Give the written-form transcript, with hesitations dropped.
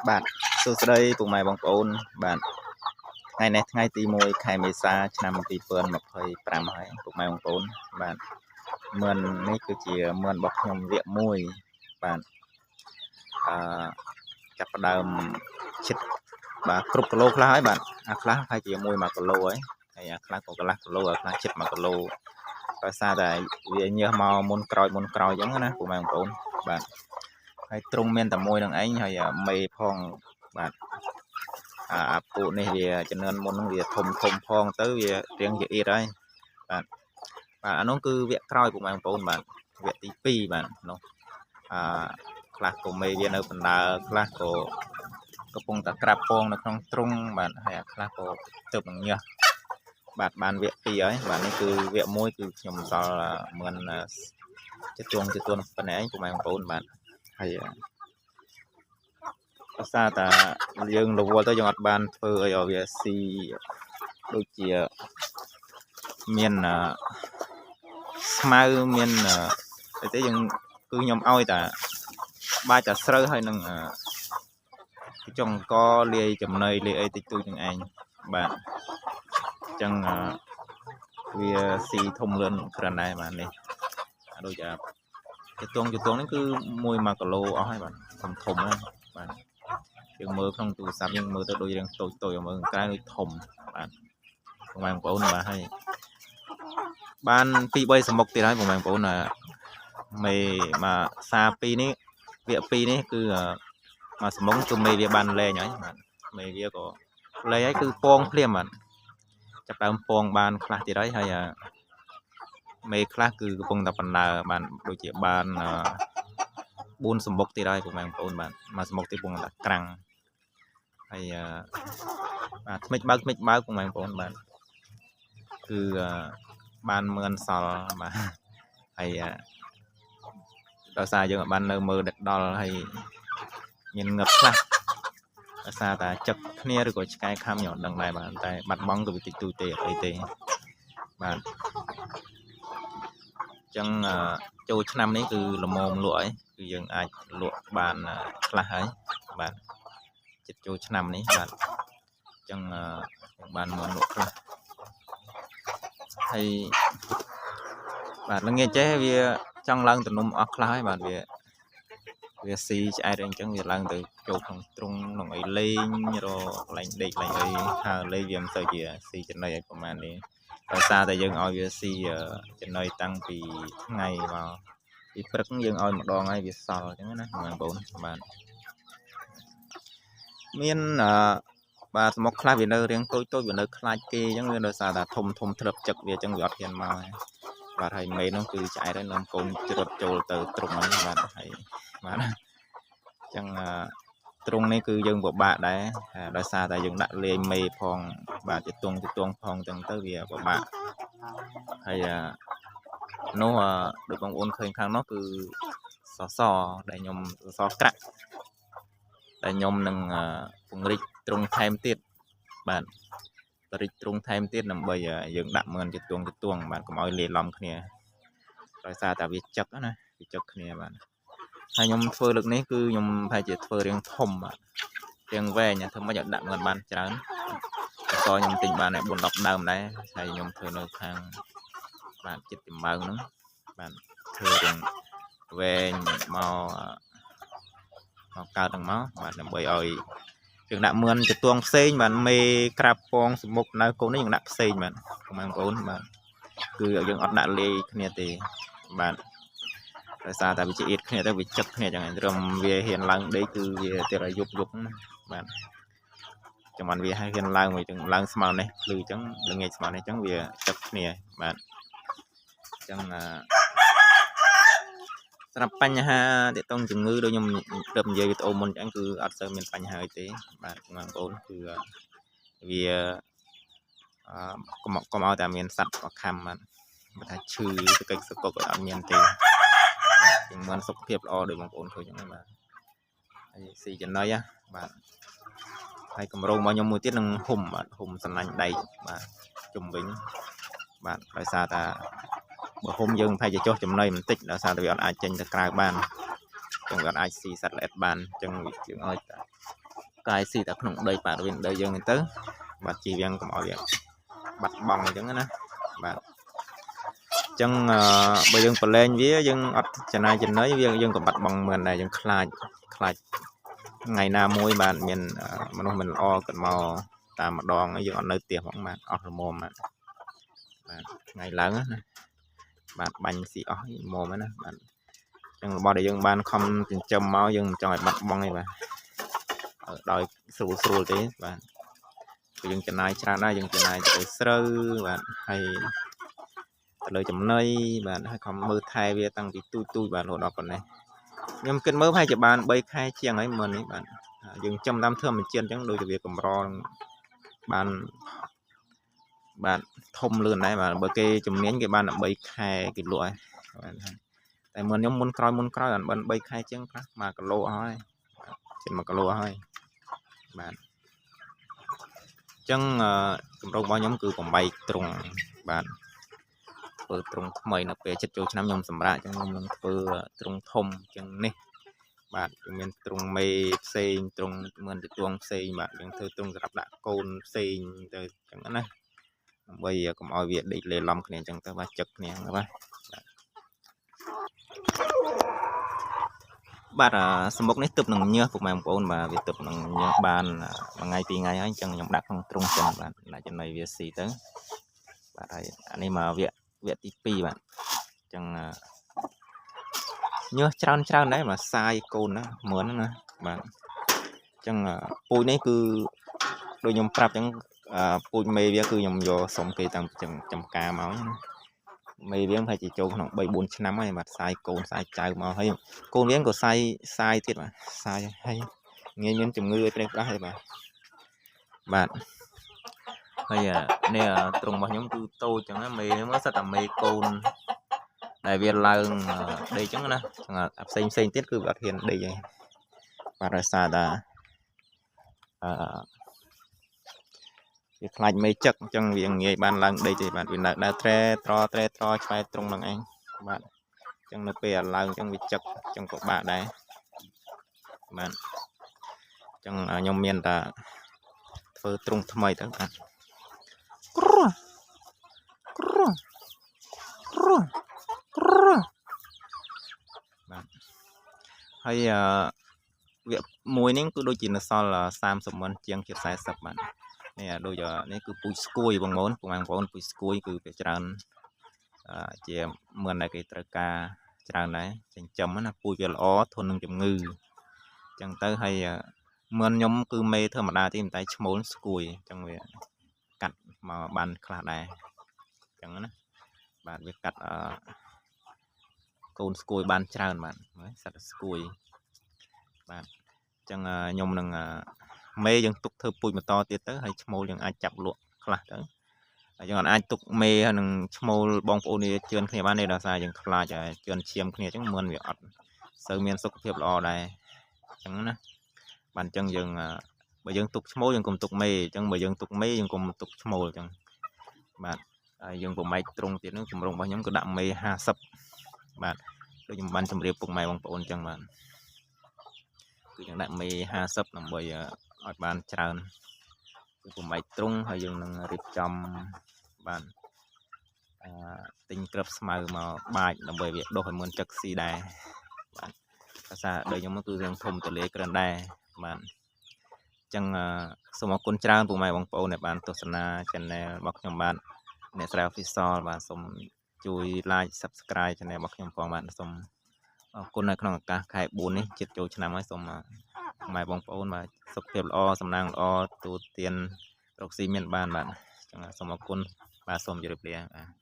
បាទសួស្តីពុកម៉ែបងប្អូនបាទថ្ងៃនេះថ្ងៃទី1ខែមេសាឆ្នាំ2025ហើយពុកម៉ែបងប្អូនបាទមឿននេះគឺជាមឿនរបស់ខ្ញុំវគ្គ1បាទអឺចាប់ផ្ដើមឈិតបាទគ្រប់គីឡូខ្លះហើយបាទអាខ្លះហើយជាមួយ1គីឡូហើយហើយអាខ្លះក៏កន្លះគីឡូអាខ្លះជិត1គីឡូដោយសារតែវាញើសមកមុនក្រោយមុនក្រោយអញ្ចឹងណាពុកម៉ែបងប្អូនបាទហើយទ្រុងមានតែមួយនឹងឯងហើយមេផងបាទអាពូនេះវាចំនួនមុនហ្នឹងវាធំធំផងទៅវារៀងជាអៀតហើយបាទបាទអានោះគឺវគ្គក្រោយពុកម៉ែបងប្អូនបាទវគ្គទី2បាទនោះអាខ្លះក៏មេវានៅបណ្ដើខ្លះក៏កំពុងតែក្រាបពងនៅក្នុងទ្រុងបាទហើយអាខ្លះក៏ទៅនឹងញើសបាទបានវគ្គ2ហើយបាទនេះគឺវគ្គ1គឺខ្ញុំសល់មឿនជទួងជទួនប៉ុណ្ណេះឯងពុកម៉ែបងប្អូនបាទហើយដោយសារតែយើងរវល់ទៅយើងអត់បានធ្វើអីឲ្យវាស៊ីដូចជាមានស្មៅមានអីទេយើងគឺខ្ញុំឲ្យតែបាច់តែស្រូវហើយនឹងចុងកលាយចំណីលាយអីតិចតួចនឹងឯងបាទអញ្ចឹងវាស៊ីធំលឿនគ្រាន់ដែរបាទនេះដូចអាជទងជទងនេះគឺ1គីឡូអស់ហើយបាទធំធំហ្នឹងបាទយើងមើលក្នុងទូរស័ព្ទយើងមើលទៅដូចរាងតូចតូចមើលក្រៅដូចធំបាទបងប្អូនបាទហើយបាន2 3សមុកទៀតហើយបងប្អូនមេមកសា2នេះវគ្គ2នេះគឺមកសមុកគឺមេវាបានលែងហើយបាទមេវាក៏លែងហើយគឺពងភ្លាមបាទចាប់ដើមពងបានខ្លះទៀតហើយហើយមេខ្លះគឺកំពុងតែបណ្ដើបានដូចជាបាន4សម្បុកទៀតហើយបងប្អូនបាទមួយសម្បុកទៀតកំពុងតែក្រាំងហើយបាទថ្មិចបើកថ្មិចបើកបងប្អូនបាទគឺបានមឿនសល់បាទហើយដោយសារយើងអាចបាននៅមើលដល់ហើយមានងឹបខ្លះដោយសារតែចឹកគ្នាឬក៏ឆ្កែខំខ្ញុំអត់ដឹងដែរបាទតែបាត់បង់ក៏វាតិចតួចទេអត់អីទេបាទអញ្ចឹងចូលឆ្នាំនេះគឺល្មមលក់ហើយគឺយើងអាចលក់បានខ្លះហើយបាទចិត្តចូលឆ្នាំនេះបាទអញ្ចឹងយើងបានមឿនលក់ខ្លះហើយបាទល្ងាចចេះវាចង់ឡើងទំនំអស់ខ្លះហើយបាទវាវាស៊ីឆ្អែតអីអញ្ចឹងវាឡើងទៅចូលក្នុងទ្រុងក្នុងអីលេងរកកន្លែងដេកកន្លែងអីហើលេងវាមិនសូវជាស៊ីចំណីឲ្យប្រហែលនេះដោយសារតែយើងឲ្យវាស៊ីចំណីតាំងពីថ្ងៃមកពីព្រឹកយើងឲ្យម្ដងហើយវាសល់អញ្ចឹងណាបងប្អូនបាទមានអឺបាទសមុកខ្លះវានៅរៀងតូចតូចវានៅខ្លាចគេអញ្ចឹងវាដោយសារតែធំធំធ្លឹបចឹកវាអញ្ចឹងវាអត់ហ៊ានមកបាទហើយមេនោះគឺឆ្អែតហើយនាំកូនជ្រត់ចូលទៅទ្រុងហ្នឹងបាទហើយបាទអញ្ចឹងទ្រុងនេះគឺយើងពិបាកដែរដោយសារតែយើងដាក់លាយមេផងបាទជទងជទងផងអញ្ចឹងទៅវាពិបាកហើយនោះដូចបងប្អូនឃើញខាងនោះគឺសសដែលខ្ញុំសសក្រាក់ដែលខ្ញុំនឹងពង្រីកទ្រុងថែមទៀតបាទបរិចទ្រុងថែមទៀតដើម្បីយើងដាក់មឿនជទងជទងបាទកុំឲ្យលាយឡំគ្នាដោយសារតែវាចឹកណាវាចឹកគ្នាបាទហើយខ្ញុំធ្វើលើកនេះគឺខ្ញុំប្រហែលជាធ្វើរៀងធំបាទរៀងវែងធ្វើម៉េចឲ្យដាក់មឿនបានច្រើនសសខ្ញុំទិញបានតែ4 10ដើមដែរហើយខ្ញុំធ្វើនៅខាងបាទចិត្តចម្បើងហ្នឹងបាទធ្វើរៀងវែងមកមកកើតហ្នឹងមកបាទដើម្បីឲ្យយើងដាក់មឿនចទងផ្សេងបាទមេក្រាបពងសមុកនៅកូននេះយើងដាក់ផ្សេងបាទបងប្អូនបាទគឺយើងអត់ដាក់លាយគ្នាទេបាទដោយសារតែវាជាអៀតគ្នាទៅវាចឹកគ្នាចឹងត្រឹមវាហ៊ានឡើងដេកគឺវាទៀតឲ្យយប់យប់ណាបាទចាំបានវាឲ្យហ៊ានឡើងមួយចឹងឡើងស្មើនេះភ្លឺចឹងល្ងាចស្មើនេះចឹងវាចឹកគ្នាបាទចឹងសម្រាប់បញ្ហាទាក់ទងជំងឺដូចខ្ញុំទើបនិយាយវីដេអូមុនចឹងគឺអត់សូវមានបញ្ហាអីទេបាទបងប្អូនគឺវាអឺកុំកុំឲ្យតែមានសត្វខំបាទបើថាឈឺសកិច្ចសកុកអត់មានទេជាងមិនសុខភាពល្អដូចបងប្អូនឃើញហ្នឹងបាទហើយស៊ីចំណីណាបាទហើយកម្រងរបស់ខ្ញុំមួយទៀតនឹងហ៊ុំបាទហ៊ុំសំណាញ់ដែកបាទជុំវិញបាទដោយសារតែបើហ៊ុំយើងប្រហែលជាចុះចំណីបន្តិចដោយសារតែវាអត់អាចចេញទៅក្រៅបានចឹងវាអត់អាចស៊ីសត្វល្អិតបានចឹងយើងឲ្យតែ កាយស៊ីតែក្នុងដីបាទវិញដីយើងនេះទៅបាទជិះវាងកុំឲ្យវាបាត់បង់អញ្ចឹងណាបាទអញ្ចឹងបើយើងប្រឡែងវាយើងអត់ចំណាយចំណីវាយើងក៏បាត់បង់មិនដែរយើងខ្លាចខ្លាចថ្ងៃណាមួយបាទមានមនុស្សមិនល្អគាត់មកតាមម្ដងយើងអត់នៅផ្ទះហ្មងបាទអស់ល្មមបាទបាទថ្ងៃឡើងណាបាទបាញ់ស៊ីអស់ល្មមណាបាទចឹងរបស់ដែលយើងបានខំចិញ្ចឹមមកយើងមិនចង់ឲ្យបាត់បង់ទេបាទដោយស្រួលស្រួលទេបាទគឺយើងចំណាយច្រើនដែរយើងចំណាយទៅស្រូវបាទហើយទៅលើចំណីបាទហើយខំមើលថែវាតាំងពីទូចទូចបាទរហូតដល់ប៉ុណ្ណេះខ្ញុំគិតមើលប្រហែលជាបាន3ខែជាងហើយមុននេះបាទយើងចំតាមធម្មជាតិអញ្ចឹងដូចជាវាកម្របានបាទធំលឿនដែរបាទបើគេជំនាញគេបាន13ខែគេលក់ហើយបាទតែមុនខ្ញុំមុនក្រោយមុនក្រោយបាន3ខែជាងខ្លះ1គីឡូអស់ហើយជិត1គីឡូអស់ហើយបាទអញ្ចឹងកម្រងរបស់ខ្ញុំគឺ8ទ្រុងបាទធ្វើទ្រុងថ្មីនៅពេលចិត្តចូលឆ្នាំខ្ញុំសម្រាប់អញ្ចឹងខ្ញុំនឹងធ្វើទ្រុងធំអញ្ចឹងនេះបាទយើងមានទ្រុងមេផ្សេងទ្រុងមឿនទទួលផ្សេងបាទយើងធ្វើទ្រុងសម្រាប់ដាក់កូនផ្សេងទៅអញ្ចឹងណាដើម្បីកុំឲ្យវាដេកលេឡំគ្នាអញ្ចឹងទៅបាទចឹកគ្នាបាទបាទសមុកនេះទើបនឹងញើសពុកម៉ែបងប្អូនបាទវាទើបនឹងញើសបានមួយថ្ងៃពីរថ្ងៃហើយអញ្ចឹងខ្ញុំដាក់ក្នុងទ្រុងសិនបាទដាក់ចំណីវាស៊ីទៅបាទហើយអានេះមកវគ្គទី2បាទអញ្ចឹងញើសច្រើនច្រើនដែរបាទសាយកូនណាមើលណាបាទអញ្ចឹងពូជនេះគឺដូចខ្ញុំប្រាប់អញ្ចឹងពូជមេវាគឺខ្ញុំយកសុំគេតាំងចំការមកណាមេវាប្រហែលជាចូលក្នុង3 4ឆ្នាំហើយបាទសាយកូនសាយចៅមកហើយកូនវាក៏សាយសាយទៀតបាទសាយហើយងាយមានជំងឺឲ្យប្រេះប្រាស់ហើយបាទបាទហើយនេះទ្រុងរបស់ខ្ញុំគឺតូចចឹងណាមេមកសិតតែមេកូនដែលវាឡើងដេកចឹងណាផ្សេងផ្សេងទៀតគឺវាអត់ហ៊ានដេកទេបាទដោយសារតែអឺវាខ្លាចមេចឹកអញ្ចឹងវាងាយបានឡើងដេកទេបាទវានៅដើរត្រែត្រត្រែត្រឆ្វែត្រង់នឹងឯងបាទអញ្ចឹងនៅពេលឡើងអញ្ចឹងវាចឹកអញ្ចឹងក៏បាក់ដែរបាទអញ្ចឹងខ្ញុំមានតែធ្វើទ្រុងថ្មីទៅបាទគ្រោះគ្រោះគ្រោះគ្រោះបាទហើយអឺវគ្គមួយនេះគឺដូចជានៅសល់30មុនជាងជិត40បាទនេះដូចនេះគឺពូជស្គួយបងប្អូនបងប្អូនពូជស្គួយគឺវាច្រើនជាមឿនដែលគេត្រូវការច្រើនដែរចិញ្ចឹមណាពូជវាល្អធន់នឹងជំងឺអញ្ចឹងទៅហើយមឿនខ្ញុំគឺមេធម្មតាទេតែឈ្មោលស្គួយអញ្ចឹងវាកាត់មកបានខ្លះដែរអញ្ចឹងណាបាទវាកាត់អឺកូនស្គួយបានច្រើនបាទសត្វស្គួយបាទអញ្ចឹងខ្ញុំនឹងមេយើងទុកធ្វើពូជបន្តទៀតទៅហើយឈ្មោលយើងអាចចាប់លក់ខ្លះទៅហើយយើងអាចទុកមេហើយនឹងឈ្មោលបងប្អូននេះជឿនគ្នាបានទេដោយសារយើងខ្លាចជឿនឈាមគ្នាអញ្ចឹងមិនវាអត់សូវមានសុខភាពល្អដែរអញ្ចឹងណាបាទអញ្ចឹងយើងបើយើងទុកឈ្មោលយើងកុំទុកមេអញ្ចឹងបើយើងទុកមេយើងកុំទុកឈ្មោលអញ្ចឹងបាទហើយយើងប្រម៉ែកត្រង់ទៀតនោះកម្រងរបស់ខ្ញុំគឺដាក់មេ50បាទដូចខ្ញុំបានជម្រាបពុកម៉ែបងប្អូនអញ្ចឹងបាទគឺយើងដាក់មេ50ដើម្បីឲ្យបានច្រើនគឺប្រម៉ែកត្រង់ហើយយើងនឹងរៀបចំបាទអឺទិញក្របស្មៅមកបាចដើម្បីវាដុះឲ្យមុនចឹកស៊ីដែរបាទភាសាដីខ្ញុំគឺរឿងធំទលាយក្រិនដែរបាទអញ្ចឹងសូមអរគុណច្រើនពុកម៉ែបងប្អូនដែលបានទស្សនា Channel របស់ខ្ញុំបាទអ្នកស្រែ Official បាទសូមជួយ Like Subscribe Channel របស់ខ្ញុំផងបាទសូមអរគុណនៅក្នុងឱកាសខែ4នេះជិតចូលឆ្នាំហើយសូមម៉ែបងប្អូនបាទសុខភាពល្អសំណាងល្អទូទានរកស៊ីមានបានបាទអញ្ចឹងសូមអរគុណបាទសូមជម្រាបលាបាទ។